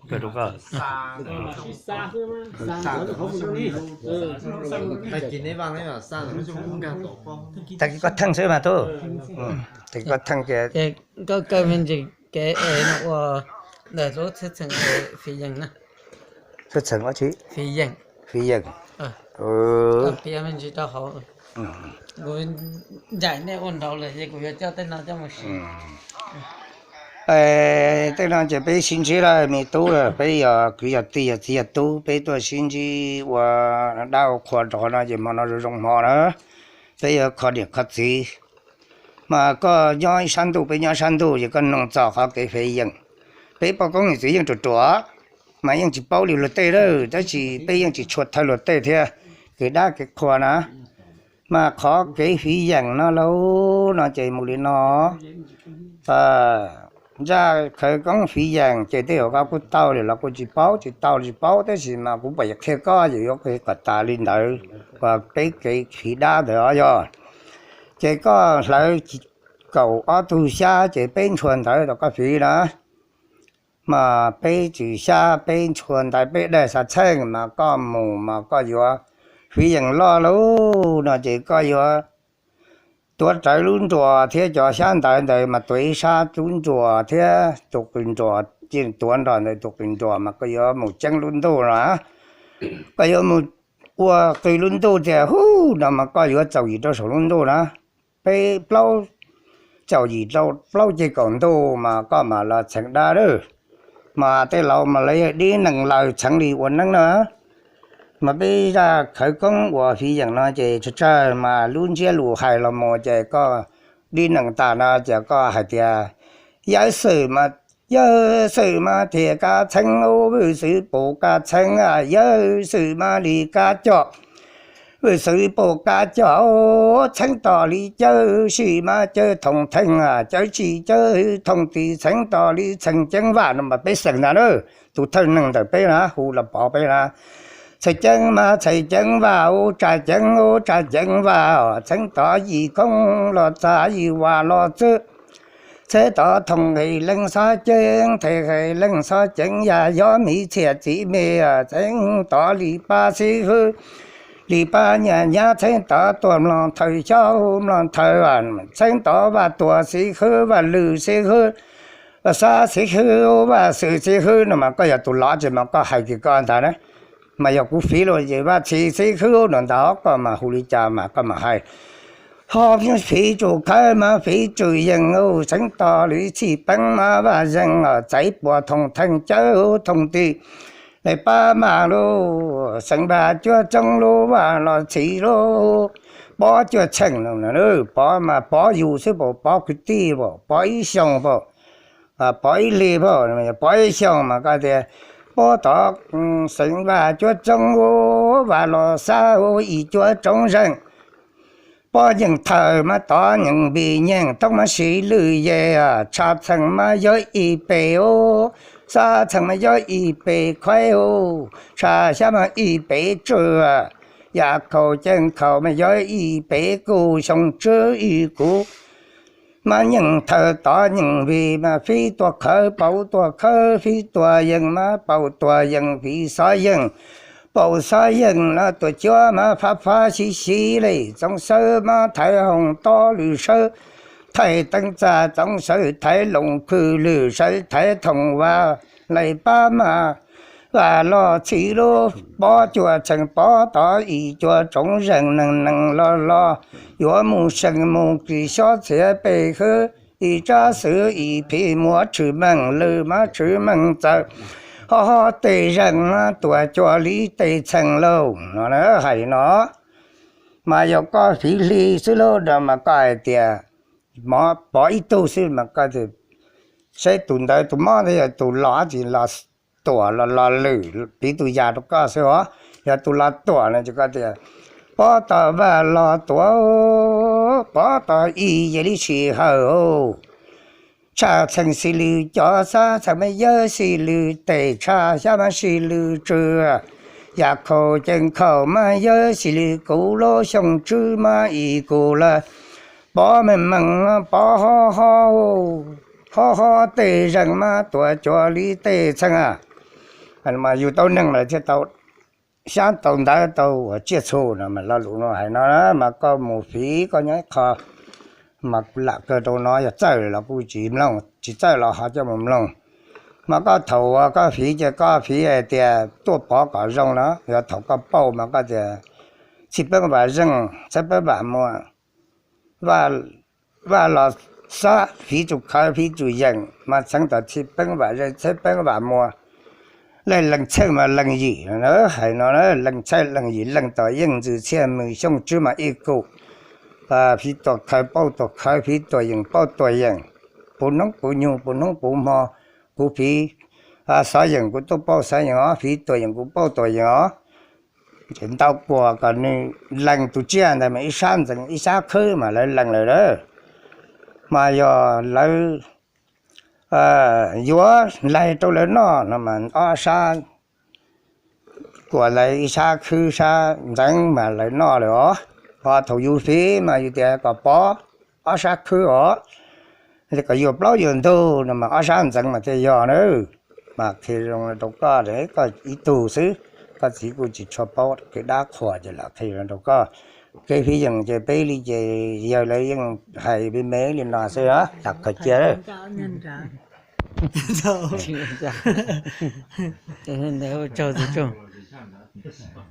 Koj rau koj. Tag kis koj theej xwb mas tub. Tag kis koj theej tias koj kaw me ntsis kev es no ua ntawm lub txheej txheem Fiv Yees na. Txheej txheem ua tsi? Fiv Yees. Piav me ntsis rau hauv. Kuv ncaim nej ua nraud lawm ces kuv yuav coj tej no coj mus siv. Tej no ces peb sib ntsib lawm me tub, peb yog kwv yog tij yog txiv yog tub, peb tuaj sib ntsib ua dab ua qhua rau qhov no ces hmo no zoo zoo hmo na. Peb yuav kho niam kho txiv, mas koj nyob ib sab ntuj peb nyob sab ntuj ces koj nug txog qhov kev Fiv Yees. Peb poj koob yawm txwv yeej ruam ruam, mas yeej tsis paub li luag tej lawm, tab sis peb yeej tsis tshua thawj luag tej thiab, kev dab kev qhua na. Mas qhov kev Fiv Yees no lauj no ces mus li no. Ntsaj khawv koob Fiv Yees ces tej zaum koj kuj tau lawm los kuj tsis paub, tsis tau tsis paub, tab sis mas kuv pom qhia koj ces yuav qhia kom tas li ntawd, uas peb kev Fiv dab ntawd os yog. Ces koj hlawv kaum ob tug xyab ces peb ntshua ntawv rau koj Fiv na. Mas peb tswm xyab peb ntshua ntawv peb daig xav txheej mas koj mus mas koj yuav Fiv Yees loj lauj no ces koj yuav tuav rawv lub nruas thiab cov xyab ntawv ntawd mas tuav ib sab lub nruas thiab tus qws nruas, tuav nrog ntawd tus qws nruas mas koj yuav mus ceeb lub ntuj no. Koj yuav mus ua qw lub ntuj tias hu no mas koj yuav txaus yim rau saum lub ntuj na. Peb plaub txaus yim rau plaub ceg kaum ntuj mas koj mam los txheem dab lawm. Mas tej laus mas lawv yog dib nees laws txheev li ua neeb na. Mas peb zaj khawv koob uas Fiv Yees no ces tsawg tsawg mas lub ntsiab lus hais los mus ces koj dib nees tas no ces koj hais tias yawg xwm mas, yawg xwm mas thiaj kab txheeb, vwm xwm pum kab txheeb, yawg xwm mas li kab coj, vwm xwm pum kab coj, txheeb tos li cawv sim mas cawv thoom theej, cawv tsim cawv thoom tim, txheeb tos li txheem ceeb vaj no mas peb xeem ntag na. Tus thawj neeg ntawm peb na hu los pov peb na. Txheem ceeb mas txheem ceeb vaj, tsa ceeb tsa ceeb vaj, txheeb tod yim koob los txav yim vas los txwb. Txheeb tod thoom hais leej xob ceeb, txheeb hais leej xob ceeb, yam yog miv txhiaj txiv me, txheeb tod li pab xib hwb, li pab nyab nyab, txheeb tod tuag mlom thaws xyob mlom thaws, txheeb tod vaj tuam xib hwb, vaj lwm xib hwb, vaj xab xib hwb, vaj xwm xib hwb no mas koj yog tus lov ces mas koj hais kiag koj ntag na. Mas yog kuv Fiv los ces vaj txhim xib hwb no ntag, koj mas hu li cas mas koj mam hais. Ho Fiv tsum khawv mas Fiv tsum yees, txheeb tos li txhij peeb mas vaj yees, txaiv puas thoom theej cawv thoom tim, li pab mas lub xeem vaj cuab tsoob lub vaj los txhim lub pob cuaj txheem no, pov mas pov yus xwb pom pov kwv tij pom pov ib xyoos pom, pov ib hlis pom, pov ib xyoos mas koj tias pob tod xeem vaj cuab tsoob vaj los xab ib cuab tsoov zeeg. Pob nyeem thaws mas tod nyeem npis, nyeem toob mas siv lwj ye, tshaj txheem mas yog ib pes, xab txheem mas yog ib pes khuaib, tshaj xyab mas ib pes tsw, yam khaus ceeb khaus mas yog ib pes kuv, xyoo tswb ib kuv. Mas nyeem thaws tod nyeem npis mas Fiv tuag khawv paum tuag khawv, Fiv tuag yees mas paum tuag yees, Fiv xob yees paum xob yees, los tuam cuab mas fab fab xib xib li, Txoov Sawv mas thaiv hoom tob lwm sawv thaiv teeb txaj, Txoov Sawv thaiv loos khw lwm sawv thaiv thoom vas, li pab mas vaj los txhim lub pob cuaj txheem, pob tod ib cuab tsoov zeeg, neeg neeg los los yuav mus seem mus kis xob txhiav pes hwb, ib tsab xwm ib phim muab tshwm meej, lwm mas tshwm meej txawm, ho ho tej zeeg mas tuam cuam li tej txheem lauj no hais no. Mas yog koj Fiv hli xwb lauj no mas koj hais tias pov ib tug xwb mas koj tias seb tus ntawd tus mob ntawd yog tus lov tsis los tuam los los lwm, piv tus yam rau koj xwb os. Yog tus los tuam no ces koj tias pob tod vaj los tuam, pob tod ib yam li sij hawm, tshaj txheem xis lwm cov, xab txheem mas yog xis lwm tes, tshaj xyab mas xis lwm tsw, yam khaus ceeb khaus mas yog xis lwm kuv, lub xyoo tswb mas ib kuv lawm. Pov meej meej mas pov ho ho, ho ho tej zeeg mas tuam cuam li tej txheem a. Mas yug tau neeg lawm thiaj tau xyab tau ntawv tau ua tsiaj txhu no mas lo lus no hais no. Mas koj mus fiv koj nyob ib qho, mas kuv lam kawg rau no, yog txawj los kuj tsis mloog, tsis txawj los ho coj mus mloog. Mas koj thaum uas koj fiv ces koj fiv hais tias tuaj pov kom zoo no, yog thaum koj pauj mas koj tias txhij peeb vam zeej txhawb peeb vam muag, vaj los xob fiv tsum khawv fiv tsum yeem mas txheev tom txhij peeb vam zeej txhawb peeb vam muag. Leej lees txheej mas lees yim, hais no, lees txheej lees yim lees tom yeej ntxwg txhiaj mws xyooj tswb mas ib kum. Fiv tuam khawv pauj tuam khawv, fiv tuam yeem pauj tuam yeem, puv hnub puv nyoog puv hnub puv hmo, kuv fiv xov yeem kuv tuaj pauj xov yeem os, fiv tuam yeem kuv pauj tuam yeem os. Ces ntau kuas kom nws lees tus tsiaj ntawd mas ib sab ntxeev ib sab khwb mas lawv lees lawm lawm. Mas yog lawv yuav laig rau lawv noj no mas ob sab kuas lawv ib sab khwb sab ntxeev mas lawv noj lawm os. Ho thaum yus fiv mas yus tias kom pov ob sab khwb os, kom yuav plaub yuav ntug no mas ob sab ntxeev mas thiaj yog na. Mas qhia zoo rau koj, koj ib tug xwb, koj txiv kuj tsis tshua paub kev dab qhuas ces lam qhia zoo rau koj. Kev fiv yeem ces peb li ces yawg lawv yeej hais me me li no xwb, lam qhia cia.